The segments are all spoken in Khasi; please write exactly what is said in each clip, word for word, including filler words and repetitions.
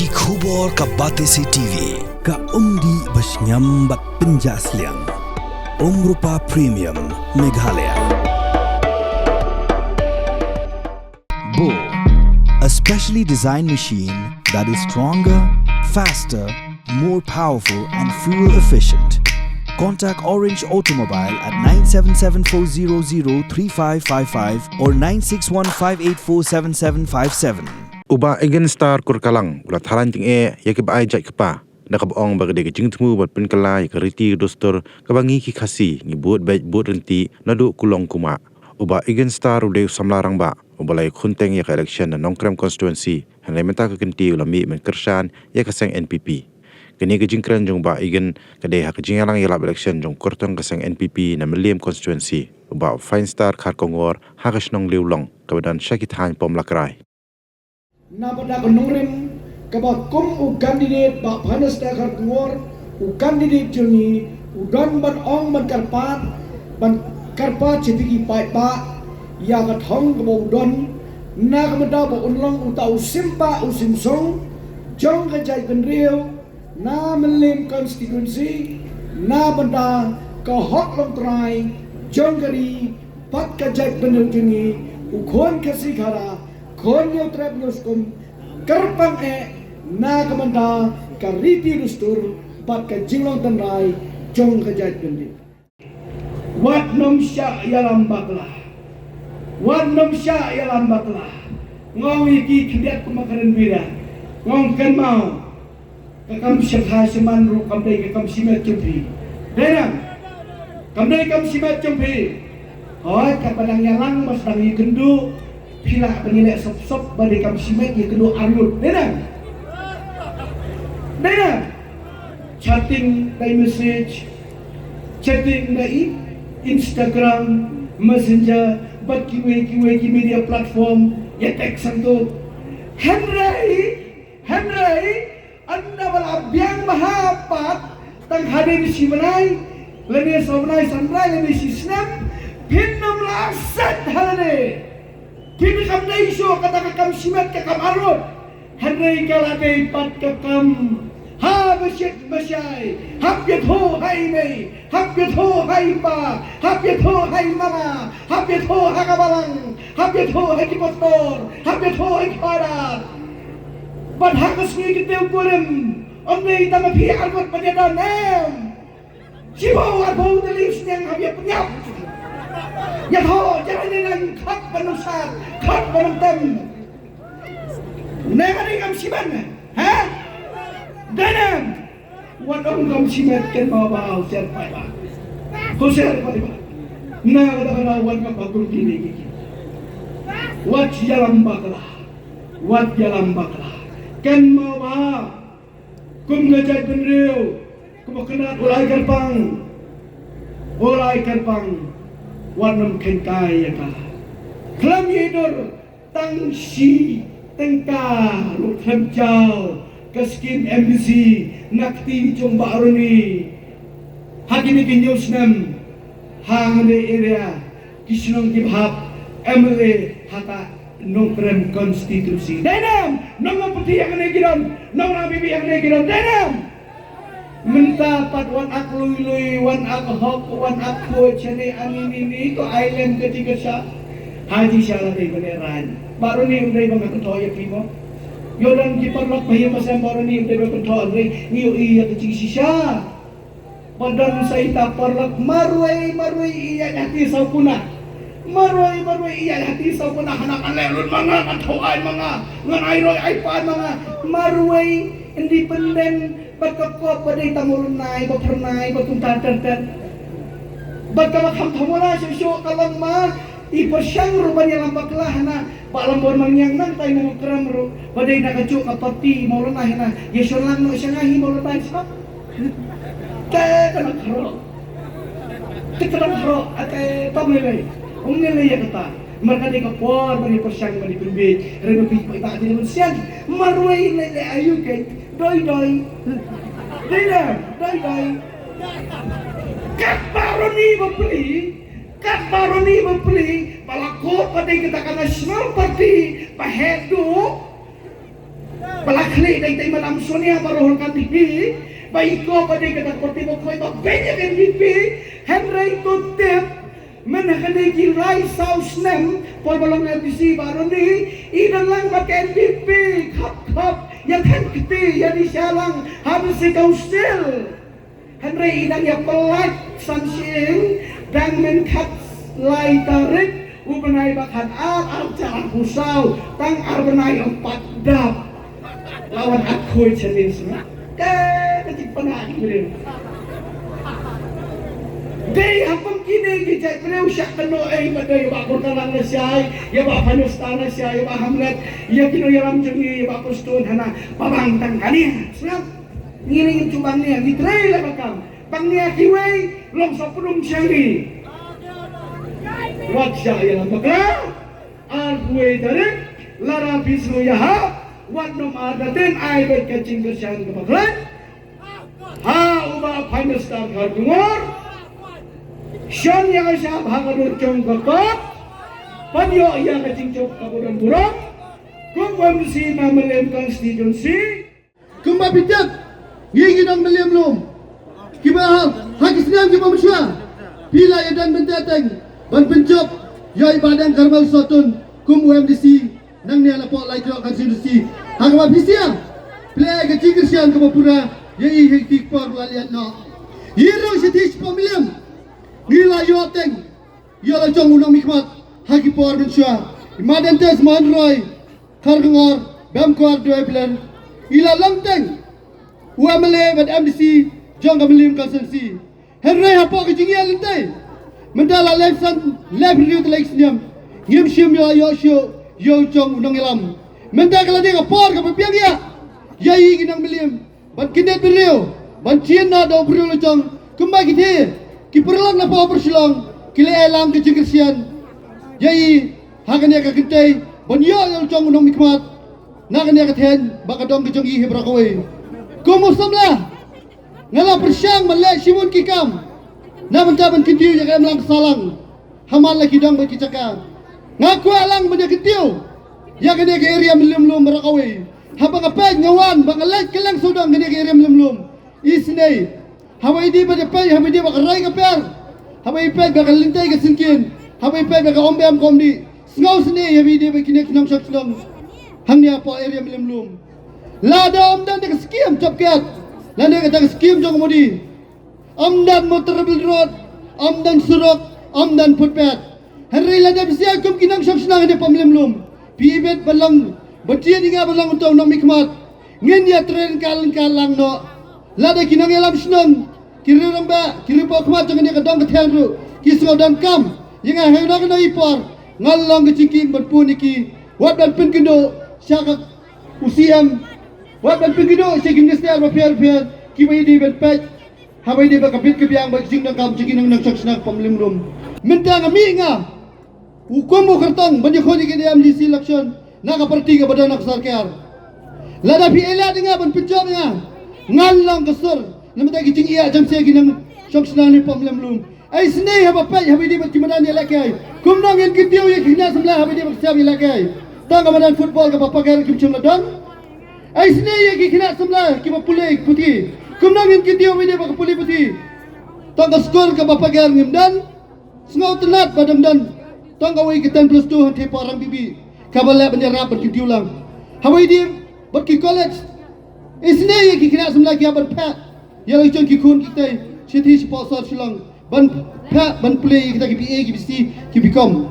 Ki khubor ka Batesi T V, ka umdih ba shngiam bad pynjah sliang. Umrupa Premium, Meghalaya. Bo, a specially designed machine that is stronger, faster, more powerful and fuel efficient. Contact Orange Automobile at nine seven seven four zero zero three five five five or nine six one five eight four seven seven five seven. U Bah Egan Star Kurkalang u la tharai tyngeh ïa ki ba ai jait kpa da kaba ong ba ka dei ka jingthmu bad pynkylla ïa ka riti dustur kaba ngi ki Khasi ngi bud beit bud rynti naduh kulong kumah. U Bah Egan Star u dei u samla rangbah uba la ïakhun teng ïa ka election na Nongkrem constituency, hynrei mynta ka kynti u la mih ban kyrshan ïa ka seng N P P. Kane ka jingkren jong u Bah Egan ka dei ha ka jingïalang ïalap election jong u kyrtong ka seng N P P na Mylliem constituency, u Bah Fine Star Kharkongor, ha ka shnong Liewlong kaba don sha ki thaiñ Pomlakrai. Na bynta ka nongrim kaba kum u candidate Bah Fine Star Kharkongor, u candidate jong ngi, u don ban ong ban kyrpad, ban kyrpad sha phi ki paidbah ïa ka thong kaba u don, na ka bynta ba un long uta u simbah u simsong jong ka jaitbynriew na Mylliem constituency, na bynta ka hok longtrai jong ka ri bad ka jaitbynriew jong ngi, u khun Khasi Khara, khun Hynñiewtrep Hynñiewskum, kyrpang eh na ka bynta ka riti dustur bad ka jinglong tynrai jong ka jaitbynriew. Wat nym shah ïalam bakla. Wat nym shah ïalam bakla. Nga ong ïa ki khyndiat kum ka kren bida. Nga ong kynmaw. Ka kam shakha shaman ruh kam dei ka kam shimet jong phi. Dei nang. Kam dei kam shimet jong phi. Hooid, katba dang ïalang ba sdang ïakynduh. Phi lah ban ïaleh sop sop ba dei kam shimet ïakynduh arngut. Dei nang. Dei nang. Chatting by message, chatting by Instagram, Messenger, bad kiwei kiwei ki media platform, ïa text sangto. Hynrei, hynrei, ynda ba la biang bha pat, tang hadien shi bnai, lane saw bnai, san bnai, lane shi snem, phin ym lah set ha lade. Phin kam dei shuh kata ka kam shimet ka kam arngut. Hynrei ka la dei pat ka kam. Ha ba shit ba shai. Hap ïathuh ha i mei. Hap ïathuh ha i pa. Hap ïathuh ha i mama. Hap ïathuh ha ka balang. Hap ïathuh ha ki pastor. Hap ïathuh ha ki padar. Bad ha ka sngi ki tiew kurim. Ym dei tang ma phi arngut ban ïada nem. Shiphew arphew tylli sniang hap ïa pynïap. Ïathuh, jan ne nang khot ban ym sat, khot ban ym tem. Ne ka dei kam shimet ne? Ha? Dei ne? Wat ong kam shimet kynmaw ba u sher paidbah. Ko sher paidbah. Na ka da ka da wat ka ba kum kine kine. Wat ïalam bakla. Wat ïalam bakla. Kynmaw ba kum ka jaitbynriew, kum ka kynad u lai kyrpang, u lai kyrpang, wat nym kheiñ kai ïa ka. Khlem ïa dur, tang shi tyngka ruh khlem jaw, ka skim M D C, na kti jong Bah Ronnie. Ha kine ki hynñiew snem, ha kane area, ki shnong ki bhap, M L A, ha ka Nongkrem constituency. Dei ne em, nong ong pyrthei ïa kane ki don, nong ong bibi ïa kane ki don, dei ne em. Mynta pat wan ak lui lui, wan ak hok, wan ak ko chane ani ni ni, to ai lem ka ti ka sha. Ha ti sha la dei bane ran. Bah Ronnie um dei ba nga ka to ïa phi mo. Ïoh don ki paralok ba ïa ma sem Bah Ronnie um dei ba ka to, ngi ïoh ïa ka ti shisha. Ba don sa ita paralok marwei marwei ïa hati saw kuna. Marwei marwei ïa hati saw kuna, hana kan leh lut ma nga, kan thaw ai ma nga, ngan ai roi ai pan ma nga. Marwei independent bad ka kop ba dei tang u lynai ba phyrnai ba kumta ter ter. Bad kaba kham thaw mula shuh shuh ka long ma I pyrshang ruh ban ïalam bakla hana, ba lam bor mangngiang nangta i Nongkrem ruh, ba dei na kajuh ka party Maulana hana, ïa shon lang noh sha nga hi Maulana sha. Te ka nang khroh. Te ka nang khroh, ate tam lei lei. Ym lei lei ïa kata. Mar ka dei ka por ban ïa pyrshang ban ïa pynbiej. Hynrei ma phi phi ta dei ban sian. Marwei lei lei ayu ke. Doi doi. Dei dei, doi doi. Kat ba roni ba pli. Kat ba roni ba pli, ba la kut ba dei kata ka National Party, ba heh duh. Ba la khlieh dei dei Madam Sonia baroh kan dei phi. Ba i ko ba dei kata parti ba khoi ba beiñ ïa ka N P P. Hynrei to tip mynha kane ki lai saw snem por ba long M D C baroh ni, i don lang bad ka N P P khap khap ïa thang kti ïa di sha lang ha City Council. Hynrei i dang ïa pynlait san shyieng dang mynkhmat lai tarik u bnai ba khatar ar hajar arphew saw tang ar bnai ym pat dap. La wan at khoi channel sna ka ka tik pana ki briew. Dei ha pam kine ki jait briew shah kano ei ba dei ba Kurtalang na shai ïa ba Phanistan na shai ïa ba Hamlet ïa kino ïa ram jong ngi ïa ba Prestone hana ba bang tang kane. Sngap. Ngi ring jubang ne ngi trei la bakam. Bang ne kiwei long sa pudum shangi. Wat sha ïa la makra. Ar kuwei tarik lada phi sngewbha wat nym ar da ten ai bad ka jingkyrshan ka bakhlaiñ ha uba Prime Minister Kharkongor. Shon ïa ka shap ha ka dur jong ka kot. Pan ïoh ïa ka jingjop ka budon burok. Kum M D C na Mylliem constituency. Kumba phi tip, ngi ki nong Mylliem lum kiba ha ki snem kiba mynshuwa, phi la ïadon bynta teng ban pynjop ïa i Bah Deng Kharmel Sohtun kum u M D C nangne ha la poh Laitylok constituency. Ha kaba phi sngewthuh, phi la ïa ka jingkyrshan kaba pura ïa i ha ki por la leit noh. Ïa ruh shithi shapoh Mylliem ngi la ïoh teng ïa la jong u nongmihkhmat ha ki por mynshuwa, i Madantes Mahanroy Kharkongor Bamkor Dewai Plen, i la long teng u M L A bad M D C jong ka Mylliem constituency. Hynrei hapoh ka jingïaid lynti mynta la leh san leh briew tylli ki snem ngim shym ïoh ïoh shuh ïa u jong u nongïalam. Mynta ka la dei ka por kaba biang ïa ïa i ki nong Mylliem ban kyndit briew ban jin na da u briew la jong kumba ki the ki pyrlok na poh Upper Shillong ki la ïalang ka jingkyrshan ïa i ha kane ka kynthei ban ïoh ïa u jong u nongmihkhmat na kane ka thaiñ ba ka dong ka jong i hi baroh kawei. Kum u samla nga la pyrshang ban leh shibun ki kam na bynta ban kyntiew ïa ka imlang ka sahlang ha man la ki dong bad ki jaka. Nga kwah lang ban ïa kyntiew ïa kane ka area Mylliem lum baroh kawei. Haba nga peit nga wan ba nga leit kylleng sawdong kane ka area Mylliem lum. Isynei haba i dei ba ka peit haba i dei ba ka rai ka per, haba i peit ba ka lynti ka syngkien, haba i peit ba ka om bam ka om dih. Sngewsynei haba i dei ba kine ki nongshong shnong hangne hapoh area Mylliem lum. Lada ym don da ka skim jop kat lane kata ka skim jong u Modi, ym don motorable road, ym don surok, ym don footpath. Hynrei lada phi sngewthuh kum ki nongshong shnong hangne hapoh Mylliem lum, phi ibit ban long, ba jin i nga ban long uto u nongmihkhmat. Ngin ïa trei ryngkat ryngkat lang noh. Lada ki nongïalam shnong, ki riew rangbah, ki riew paw khmat jong kane ka dong ka thaiñ ruh ki sngewdonkam ïa nga ha kano kano i por, nga long ka jingkieng ban pun ïa ki wat ban pynkynduh sha ka u C M, wat ban pynkynduh sha ki minister bapher bapher kiba i dei ban peit haba i dei ba ka bit ka biang ba ka jingdonkam jong ki nongshong shnong hapoh Mylliem lum. Mynta nga mih nga u kum u kyrtong ban ïakhun ïa kane ka M D C election na ka party kaba don ha ka sorkar. Lada phi ai lad ïa nga ban pynjop ïa nga, ngan long ka sur na bynta ki jingïaid jingsiang ki nongshong shnong hapoh Mylliem lum. Isynei haba peit haba i dei bad ki madan ïalehkai, kumno ngin kyntiew ïa ki khynnah samla haba i dei bad ki siap ïalehkai? Tang ka madan football kaba paker kim shym la don. Isynei ïa ki khynnah samla kiba pule puthi, kumno ngin kyntiew haba i dei bad ka pule puthi? Tang ka skul kaba paker ngim don. Sngewtynnat ba dang don tang kawei ka ten plus two hangtei Param Bibi kaba leh ban ïarap ban kyntiew lang. Haba i dei bad ki college, isynei ïa ki khynnah samla ki hap ban phah ïa la ki jong ki khun ki kti shithi shapoh sor Shillong ban phah ban pule ïa kita ki B A ki B C ki B Com.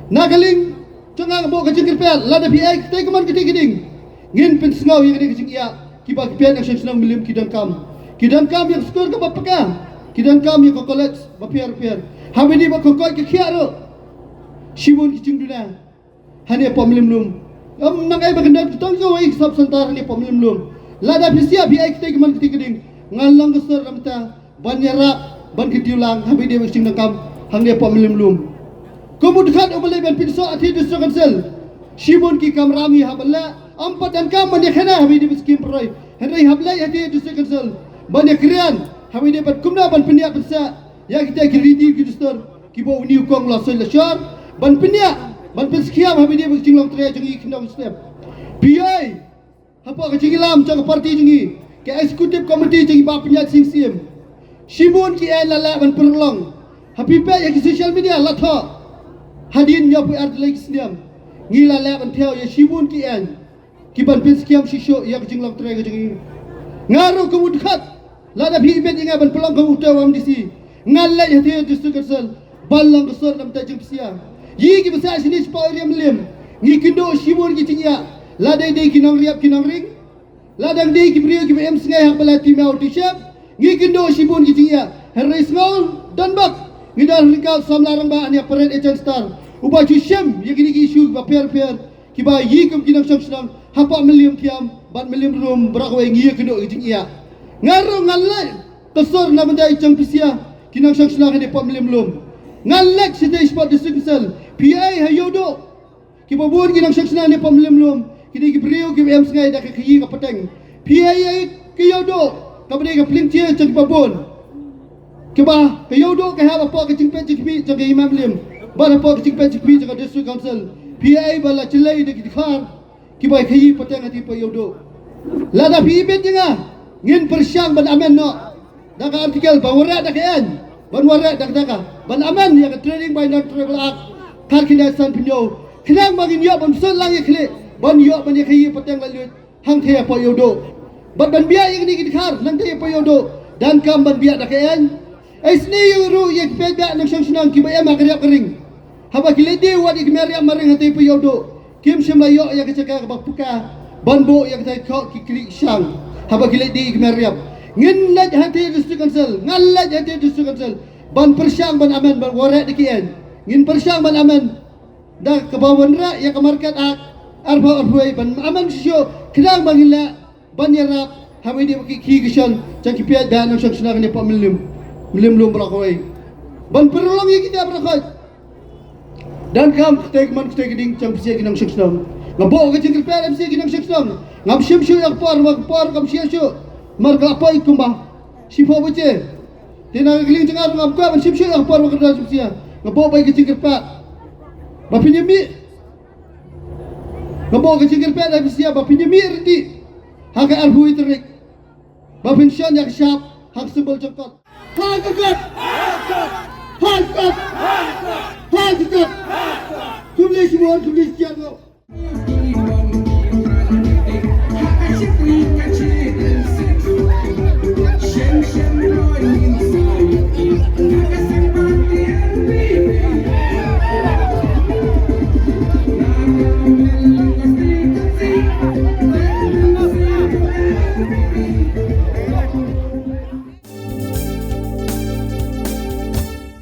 Na ka liang jong nga nga buh ka jingkyrpad, lada phi ai kitei ka mon kitei ka ding, ngin pynsngew ïa kane ka jingïaid kiba ki peit nongshong shnong Mylliem ki donkam. Ki donkam ïa ka skul kaba paka, ki donkam ïa ka college bapher bapher. Haba i dei bad ka koit ka khiah ruh, shibun ki jingduna hangne hapoh Mylliem lum. Ym nang ai ba kan don tang kawei ka sub center hangne hapoh Mylliem lum. Lada phi sngewthuh phi ai kitei ka mon kitei ka ding, ngan long ka sur na bynta ban ïarap ban kyntiew lang haba i dei bad ka jingdonkam hangne hapoh Mylliem lum. Kum u dkhot uba leit ban pynsoh ha District Council, shibun ki kamram ngi hap ban leh, ym pat donkam ban ïakhana haba i dei bad skim pynroi, hynrei hap leit ha District Council ban ïakren haba i dei bad kumno ban pynïap pynsah ïa kita ki riti ki dustur kiba une u kong u la soi la shor, ban pynïap ban pynskhem haba i dei bad ka jinglong trei jong i khyndew step. Phi ai Hapoh ka jingïalam jong ka party jong ngi, ka executive committee jong ngi ba pynïaid sing siem. Shibun ki aiñ la leh ban pynlong. Ha phi peit ha ki social media la thoh. Hadien ñiewphew ar tylli ki snem. Ngi la leh ban thew ïa shibun ki aiñ. Ki ban pynskhem shisha ïa ka jinglong trei ka jong ngi. Nga ruh ka mut khat. Lada phi ibit ïa nga ban pynlong ka u tei wa M D C. Ngan leit ha te district council. Ban long ka sur na bynta jingpysia. Ïa ki ba sah shini shapoh area Mylliem. Ngi kynduh shibun ki jingïa. Lada dei ki nongriap ki nongring. Lada dei ki briew ki ba em sngi ha ba la ti meo ti shep. Ngi kynduh shibun ki jingïa. Hynrei sngew don bak. Ngi don ryngkat samla rangbah ïa Parade Agent Star. Uba ju shem ïa kine ki issue ki ba pher pher. Kiba ïa kum ki nongshong shnong hapoh Mylliem Thiam bad Mylliem Rum baroh kawei ngi ïa kynduh ki jingïa. Nga ruh ngan leit ka sur na bynta jingpysia ki nongshong shnong hangne hapoh Mylliem Lum. Ngan leit shatei shapoh district council. Phi ai ha Ïewduh. Kiba bun ki nongshong shnong hangne hapoh Mylliem Lum. Kine ki briew kiba em sngi da ka khaïi ka pateng. Phi ai ai ka Ïewduh. Kaba dei ka pynlong jia jong kiba bun. Kiba ka Ïewduh ka hap hapoh ka jingpeit jingkhmih jong ka hima Mylliem. Bad hapoh ka jingpeit jingkhmih jong ka district council. Phi ai ba la jlei da ki dkhar. Kiba khaïi pateng ha te hapoh Ïewduh. Lada phi ibit ïa nga. Ngin pyrshang ban amend noh. Da ka article ba wanrah da ka aiñ. Ban wanrah da ka da ka. Ban amend ïa ka Trading by Non-Tribal Act. Khatkhyndai sanphew hynñiew. Khnang ba ngin ïoh ban sut lang ïa khlieh. Ban ïoh ban ïa khaïi pateng la lut. Hangtei hapoh Ïewduh. Bad ban biah ïa kine ki dkhar nangtei hapoh Ïewduh. Donkam ban biah da ka aiñ. Ai sni ïa ruh ïa ki paidbah nongshong shnong kiba em ha ka riap ka ring. Haba ki leit die wad ïa ki meriap maring hatei hapoh Ïewduh. Kim shym la ïoh ïa ka jaka kaba paka. Ban buh ïa katei khoh ki kri shang. Haba ki leit die ïa ki meriap. Ngin leit hatei district council. Ngan leit hatei district council. Ban pyrshang ban amend ban wanrah da ki aiñ. Ngin pyrshang ban amend. Da kaba wanrah ïa ka market act arphew arphew wei ban amend shisha khnang ba ngin lah ban ïarap ha wei dei ba ki ki ki shon jong ki paidbah nongshong shnong ne pa Mylliem Mylliem Lum baroh kawei. Ban pynlong ïa kita baroh kawei. Donkam kata ka mon kata ka ding jong phi ki nongshong shnong. Nga buh ka jingkyrpad ïa phi ki nongshong shnong. Ngam shim shuh ïa ka por, ka por kam shim shuh. Mar ka la poi kumba shiphew baje. Te na ka liang jong nga ruh ngam kwah ban shim shuh ïa ka por ba ka dang shim sia. Nga buh ba ïa ka jingkyrpad ba phin ïa mih. Nga buh ka jingkyrpad ïa phi sia ba phin ïa mih ryntih ha ka arphew tarik ba phin shon ïa ka shap ha ka symbol jong ka kot. Ha ka kot! Ha ka kot! Ha ka kot! Khublei shibun, khublei shihajar nguh.